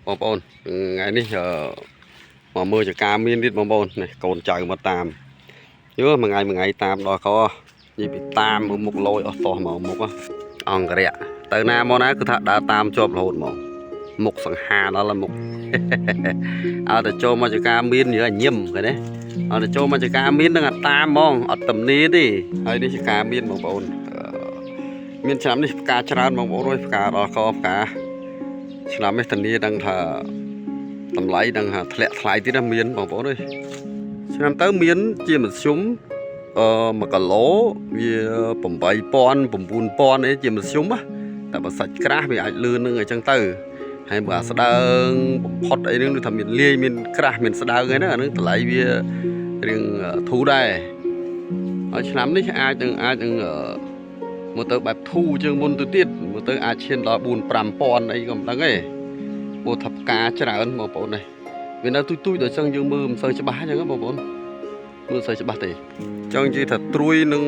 បងប្អូនថ្ងៃនេះអឺមកមើលចការមានទៀតបងប្អូននេះកូនចៅមកតាមយល់មួយថ្ងៃមួយថ្ងៃតាមដល់កនិយាយពីតាមមើលមុខលយអស់តោះមកមុខអង្គរៈទៅណាមកណាគឺថាដើរតាមជាប់រហូតហ្មងមុខសង្ហាដល់ហើយមុខ ឲ្យតែចូលមកចការមានយើញឹមឃើញទេឲ្យតែចូលមកចការមាននឹងអាតាមហ្មងអត់ទំនីទេហើយនេះចការមានបងប្អូនអឺមានឆ្នាំនេះផ្កាច្រើនបងប្អូនអើយផ្កាដល់កផ្កា ឆ្នាំនេះធានាដឹងថាតម្លៃដឹងថាធ្លាក់ថ្លៃទៀតណាមានបងប្អូនអើយឆ្នាំទៅមានជាមធ្យមអឺ1គីឡូវា8000 9000អីជាមធ្យមណាតែបើសាច់ក្រាស់វាអាចលឿននឹងអញ្ចឹងទៅហើយបើអាស្ដើងបំផុតអីហ្នឹងដូចថាមានលាយមានក្រាស់មានស្ដើងអីហ្នឹងអាហ្នឹងតម្លៃវារៀងធូរដែរហើយឆ្នាំនេះអាចនឹងអាចនឹងអឺមើលទៅបែបធូរជាងមុនទៅទៀតមើលទៅអាចឈានដល់4 5000អីក៏មិនដឹងទេ ព្រោះថាផ្កាច្រើនបងប្អូននេះវានៅទូចទូចដល់ចឹងយើងមើលមិនសូវច្បាស់អញ្ចឹងបងប្អូនមើលមិនសូវច្បាស់ទេចង់និយាយថាត្រួយនឹង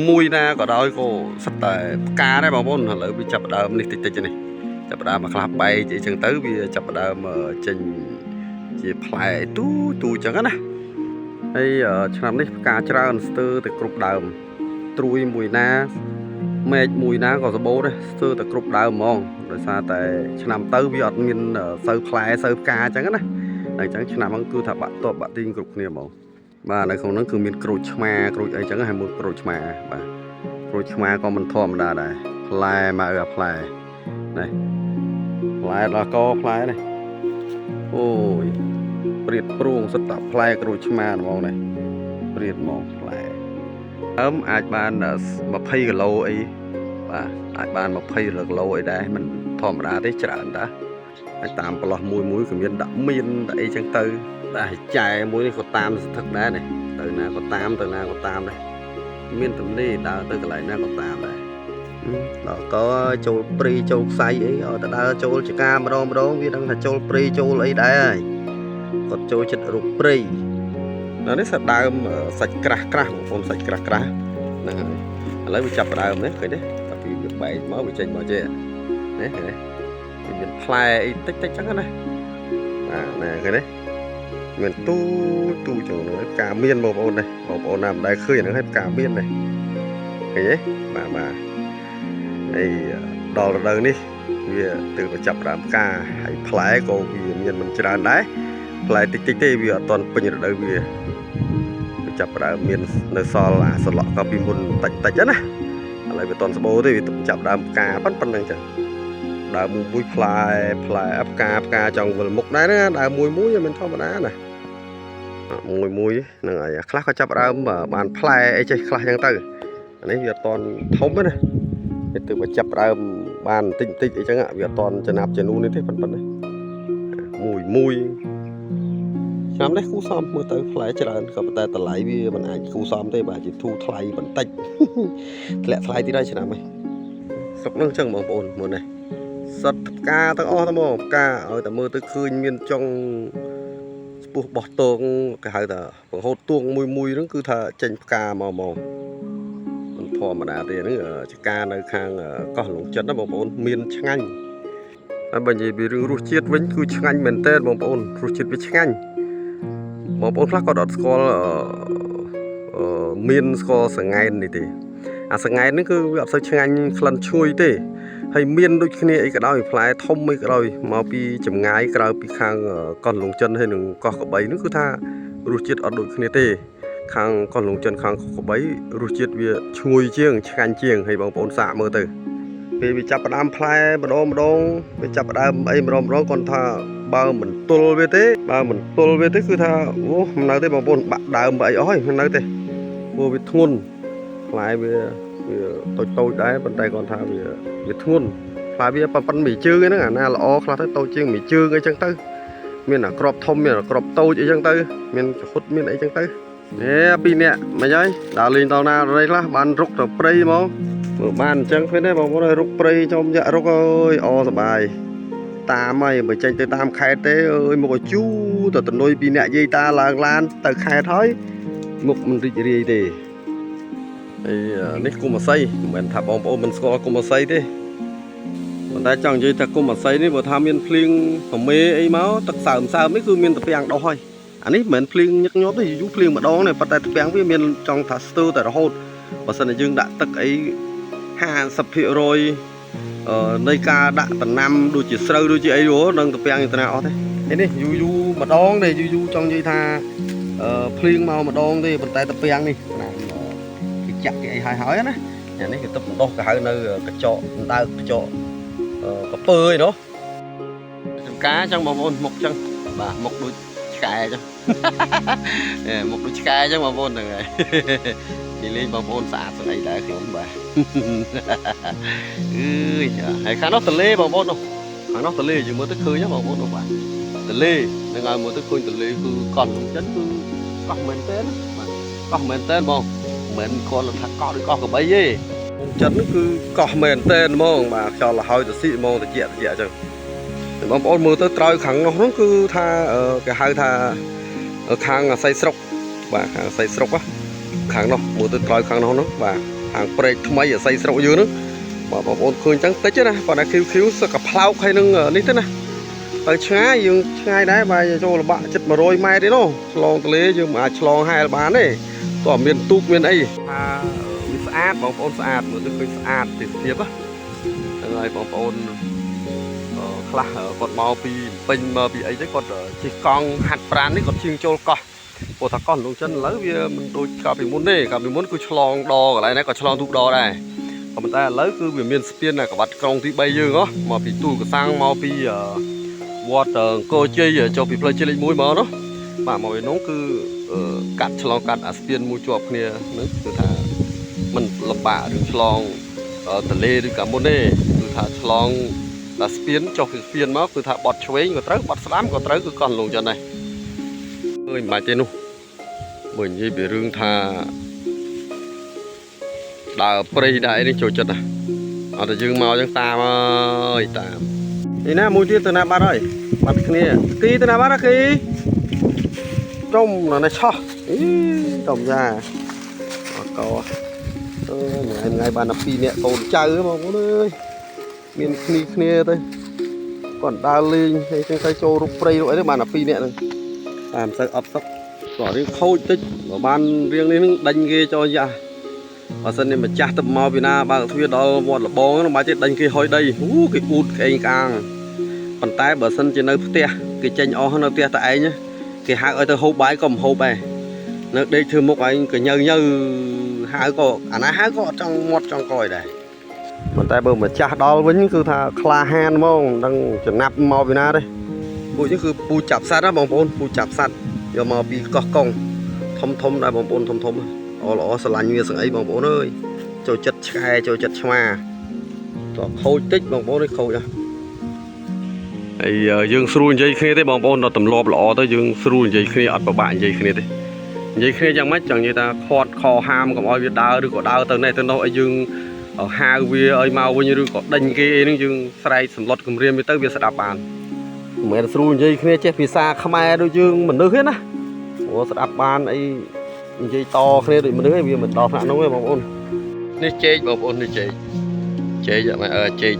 មួយណាក៏ដោយក៏សិតតែផ្កាដែរបងប្អូនឥឡូវវាចាប់ដើមនេះតិចតិចនេះចាប់ដើមមកខ្លះបែកអីចឹងទៅវាចាប់ដើមចេញជាផ្លែទូទូចឹងណាហើយឆ្នាំនេះផ្កាច្រើនស្ទើរតែគ្រប់ដើមត្រួយមួយណា មែកមួយណាក៏សម្បូរដែរស្ទើរតែគ្រប់ដើមហ្មងដោយសារតែឆ្នាំទៅវាអត់មានសូវផ្លែសូវផ្កាអញ្ចឹងណាតែអញ្ចឹងឆ្នាំហ្នឹងគឺថាបាក់តបបាក់ទីងគ្រប់គ្នាហ្មងបាទនៅក្នុងហ្នឹងគឺមានក្រូចឆ្មាក្រូចអីចឹងហើយមួយក្រូចឆ្មាបាទក្រូចឆ្មាក៏មិនធម្មតាដែរផ្លែមកអើអាផ្លែនេះផ្លែដល់កផ្លែនេះអូយព្រាតព្រួងសិតតែផ្លែក្រូចឆ្មាហ្មងនេះព្រាតហ្មងផ្លែដើមអាចបាន20គីឡូអី បាទអាចបាន20គីឡូអីដែរមិនធម្មតាទេច្រើនតាហើយតាមប្រឡោះមួយមួយក៏មានដាក់មានដាក់អីចឹងទៅតែចែមួយនេះក៏តាមសន្ធឹកដែរនេះទៅណាក៏តាមទៅណាក៏តាមដែរមានទំនេរដើរទៅកន្លែងណាក៏តាមដែរដល់ក៏ចូលព្រីចូលខ្សែអីឲ្យទៅដើរចូលចការម្ដងម្ដងវាដឹងថាចូលព្រីចូលអីដែរហើយគាត់ចូលចិត្តរុកព្រៃដល់នេះសាច់ដើមសាច់ក្រាស់ក្រាស់បងប្អូនសាច់ក្រាស់ក្រាស់ហ្នឹងហើយឥឡូវវាចាប់ដើមនេះឃើញទេតែពីវាបែកមកវាចេញមកចេះនេះឃើញទេវាមានផ្លែអីតិចតិចចឹងណាបាទណែឃើញទេមានទូទូចឹងហ្នឹងហើយផ្កាមានបងប្អូននេះបងប្អូនណាមិនដែលឃើញអាហ្នឹងហើយផ្កាមាននេះឃើញទេបាទបាទហើយដល់រដូវនេះវាទើបចាប់ដើមផ្កាហើយផ្លែក៏វាមានមិនច្រើនដែរផ្លែតិចតិចទេវាអត់ទាន់ពេញរដូវវាវាចាប់ដើមមាននៅសល់អាសន្លក់ក៏ពីមុនតិចតិចណា ឥឡូវវាតន់ស្បូរទេវាចាប់ដើមផ្កាប៉ុណ្ណឹងចឹងដើមមួយមួយផ្លែផ្លែផ្កាផ្កាចង់វិលមុខដែរណាដើមមួយមួយមិនធម្មតាណាមួយមួយហ្នឹងហើយខ្លះក៏ចាប់ដើមបានផ្លែអីចេះខ្លះចឹងទៅអានេះវាអត់តន់ធំទេណាវាទើបមកចាប់ដើមបានបន្តិចបន្តិចអីចឹងវាអត់តន់ចំណាប់ចំនួននេះទេប៉ុណ្ណេះមួយមួយឆ្នាំនេះគូសំមើលទៅផ្លែច្រើនក៏ប៉ុន្តែតម្លៃវាមិនអាចគូសំទេបាទជាធូរថ្លៃបន្តិច ធ្លាក់ថ្លៃទៀតហើយឆ្នាំនេះស្រុកនឹងចឹងបងប្អូនមុននេះសិតផ្កាទាំងអស់ទៅមកផ្កាឲ្យតែមើលទៅឃើញមានចុងស្ពុះបោះតងគេហៅថាបង្ហូតទួងមួយមួយហ្នឹងគឺថាចេញផ្កាមកមកមិនធម្មតាទេហ្នឹងចកានៅខាងកោះលងចិនណាបងប្អូនមានឆ្ងាញ់ហើយបើនិយាយពីរឿងរសជាតិវិញគឺឆ្ងាញ់មែនទែនបងប្អូនរសជាតិវាឆ្ងាញ់បងប្អូនខ្លះគាត់អត់ស្គាល់អឺមានស្គាល់សង្ងែននេះទេ អាសង្ងែនហ្នឹងគឺវាអត់សូវឆ្ងាញ់ក្លិនឈ្ងុយទេហើយមានដូចគ្នាអីក៏ដោយផ្លែធំអីក៏ដោយមកពីចម្ងាយក្រៅពីខាងកោះលងចិនហើយនិងកោះកបីហ្នឹងគឺថារសជាតិអត់ដូចគ្នាទេខាងកោះលងចិនខាងកោះកបីរសជាតិវាឈ្ងុយជាងឆ្ងាញ់ជាងហើយបងប្អូនសាកមើលទៅពេលវាចាប់ផ្ដើមផ្លែម្ដងម្ដងវាចាប់ផ្ដើមអីម្ដងម្ដងគាត់ថាបើមិនទល់វាទេបើមិនទល់វាទេគឺថាអូមិននៅទេបងប្អូនបាក់ដើមបាក់អីអស់ហើយមិននៅទេព្រោះវាធ្ងន់ផ្លែវា វាតូចតូចដែរប៉ុន្តែគាត់ថាវាវាធ្ងន់ផ្លែវាប៉ុណ្ណមួយជើងហ្នឹងអាណាល្អខ្លះទៅតូចជាងមួយជើងអីចឹងទៅមានអាក្របធំមានអាក្របតូចអីចឹងទៅមានចហុតមានអីចឹងទៅនេះពីរនាក់មិនហើយដើរលេងដល់ណារៃខ្លះបានរុកទៅព្រៃហ្មងមើលបានអញ្ចឹងឃើញទេបងប្អូនរុកព្រៃចំយ៉ាក់រុកអើយអសបាយតាមហើយបើចេញទៅតាមខេត្តទេអើយមកឲ្យជូទៅតនុយពីអ្នកយាយតាឡើងឡានទៅខេត្តហើយមុខមិនរីករាយទេ ហើយនេះគុំអស័យមិនមែនថាបងប្អូនមិនស្គាល់គុំអស័យទេប៉ុ ប៉ុន្តែចង់និយាយថាគុំអាស័យនេះបើថាមានភ្លៀងប្រមេអីមកទឹកសើមសើមនេះគឺមានត្រពាំងដុះហើយអានេះមិនមែនភ្លៀងញឹកញាប់ទេយូរភ្លៀងម្ដងទេប៉ុន្តែត្រពាំងវាមានចង់ថាស្ទើរតែរហូតបើសិនជាយើងដាក់ទឹកអី50%អឺនៃការដាក់ដំណាំដូចជាស្រូវដូចជាអីហ៎នឹងត្រពាំងយន្តនាអស់ទេហើយនេះយូរយូរម្ដងទេយូរយូរចង់និយាយថាអឺភ្លៀងមកម្ដងទេប៉ុន្តែត្រពាំងនេះណាគេចាក់គេអីហើយហើយណាអានេះគេទឹកបណ្ដុះគេហៅនៅកញ្ចក់ដើកកញ្ចក់ កពើឯណោះចំការចឹងបងប្អូនមុខចឹងបាទមុខដូចឆ្កែចឹង មុខដូចឆ្កែចឹងបងប្អូនហ្នឹងហើយ និយាយលេងបងប្អូនស្អាតស្អីដែរខ្ញុំបាទ អើយហើយខាងនោះទលេបងប្អូននោះខាងនោះទលេយើងមើលទៅឃើញហ៎បងប្អូននោះបាទទលេហ្នឹងហើយមើលទៅឃើញទលេគឺកោះក្នុងចិនគឺកោះមែនតើបាទកោះមែនតើបងមិនមែនគាត់ថាកោះដូចកោះកបីទេ ចិនគឺកោះមែនតែនហ្មងបាទខ្យល់លហើយទៅស៊ីហ្មងតិចតិចអញ្ចឹងបងប្អូនមើលទៅត្រើយខាងនោះហ្នឹងគឺថាគេហៅថាខាងអាស័យស្រុកបាទខាងអាស័យស្រុកខាងនោះមើលទៅត្រើយខាងនោះហ្នឹងបាទខាងព្រែកថ្មីអាស័យស្រុកយើងហ្នឹងបាទបងប្អូនឃើញអញ្ចឹងតិចណាប៉ុន្តែឃីវឃីវសឹកកផ្លោកហើយនឹងនេះទៅណាទៅឆ្ងាយយើងឆ្ងាយដែរបាទចូលលបាក់ចិត្ត100ម៉ែត្រទេនោះឆ្លងទលេយើងមិនអាចឆ្លងហែលបានទេតោះមានទូកមានអីថាវាស្អាតបងប្អូនស្អាតមើលទៅឃើញស្អាតទេសភាពហ្នឹងហើយបងប្អូនខ្លះគាត់មកពីពេញមកពីអីទៅគាត់ជិះកង់ហាត់ប្រាននេះគាត់ជិះចូលកោះព្រោះថាកោះលោកចិនឥឡូវវាមិនដូចកាលពីមុនទេកាលពីមុនគឺឆ្លងដកន្លែងណាក៏ឆ្លងទូកដដែរក៏ប៉ុន្តែឥឡូវគឺវាមានស្ពានកបាត់ក្រុងទី3យើងហ៎មកពីទូលកសាំងមកពីវត្តអង្គរជ័យចុះពីផ្លូវជាតិលេខ1មកនោះបាទមកឯនោះគឺកាត់ឆ្លងកាត់អាស្ពានមួយជាប់គ្នាហ្នឹងគឺថាមិនលំបាករឿងឆ្លងទលេឬកាមុនទេគឺថាឆ្លងតែស្ពានចុះពីស្ពានមកគឺថាបត់ឆ្វេងក៏ត្រូវបត់ស្ដាំក៏ត្រូវគឺកោះលងចិនដែរអើយមិនបាច់ទេនោះបើនិយាយពីរឿងថាដើរព្រៃដែរនេះចូលចិត្តណាអត់តែយើងមកអញ្ចឹងតាមអើយតាមនេះណាមួយទៀតទៅណាបាត់ហើយបាត់គ្នាគីទៅណាបាត់ហ៎គីចំនៅនេះឆោះអីចំយ៉ាអត់កអើថ្ងៃថ្ងៃបានតែ2នាក់កូនចៅបងប្អូនអើយមានគ្នាគ្នាទៅគាត់ដើរលេងហើយចឹងទៅចូលរុកព្រៃរុកអីទៅបានតែ2នាក់ហ្នឹងតែមិនសូវអត់សុខគាត់រៀងខូចតិចបើបានរៀងនេះនឹងដេញគេចូលយ៉ាបើសិនជាម្ចាស់ទៅមកពីណាបើកទ្វារដល់វត្តលបងហ្នឹងបើចេះដេញគេហុយដីអូគេអ៊ូតក្អេងក្អាងប៉ុន្តែបើសិនជានៅផ្ទះគេចេញអស់នៅផ្ទះតែឯងគេហៅឲ្យទៅហូបបាយក៏មិនហូបដែរនៅដេកធ្វើមុខឯងក៏ញើញើហៅក៏អាណាហៅក៏អត់ចង់មាត់ចង់កយដែរប៉ុន្តែបើម្ចាស់ដល់វិញគឺថាក្លាហានហ្មងមិនដឹងចំណាប់មកពីណាទេពូជនេះគឺពូជចាប់សត្វណាបងប្អូនពូជចាប់សត្វយកមកពីកោះកុងធំធំដែរបងប្អូនធំធំល្អល្អស្រឡាញ់វាសឹងអីបងប្អូនអើយចូលចិត្តឆ្កែចូលចិត្តឆ្មាតោះខូចតិចបងប្អូននេះខូចហ៎ហើយយើងស្រួលនិយាយគ្នាទេបងប្អូនដល់ទម្លាប់ល្អទៅយើងស្រួលនិយាយគ្នាអត់ពិបាកនិយាយគ្នាទេនិយាយគ្នាយ៉ាងម៉េចចង់និយាយថាខាត់ខហាមកុំឲ្យវាដើរឬក៏ដើរទៅនេះទៅនោះឲ្យយើងហៅវាឲ្យមកវិញឬក៏ដេញគេអីហ្នឹងយើងស្រែកសម្លុតគម្រាមវាទៅវាស្ដាប់បានមិនមែនស្រួលនិយាយគ្នាចេះភាសាខ្មែរដូចយើងមនុស្សទេណាព្រោះស្ដាប់បានអីនិយាយតគ្នាដូចមនុស្សឯងវាមិនដល់ថ្នាក់នោះទេបងប្អូននេះចេកបងប្អូននេះចេកចេកអឺចេក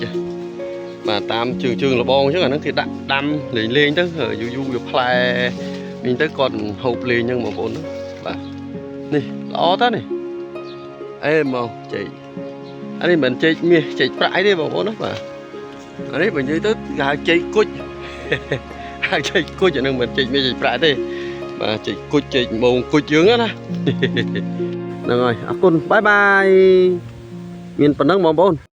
បាទតាមជើងជើងលបងអញ្ចឹងអាហ្នឹងគេដាក់ដាំលេងលេងទៅយូរយូរវាផ្លែវិញទៅគាត់ហូបលេងអញ្ចឹងបងប្អូនបាទនេះល្អតើនេះអេមកចេកអានេះមិនមែនចេកមាសចេកប្រាក់អីទេបងប្អូនណាបាទអានេះបើនិយាយទៅគេហៅចេកគុជ ហៅចេកគុជអានឹងមិនចេកមាសចេកប្រាក់ទេបាទចេកគុជចេកមងគុជយើងណា ហ្នឹងហើយអរគុណ bye bye មានប៉ុណ្ណឹងបងប្អូន។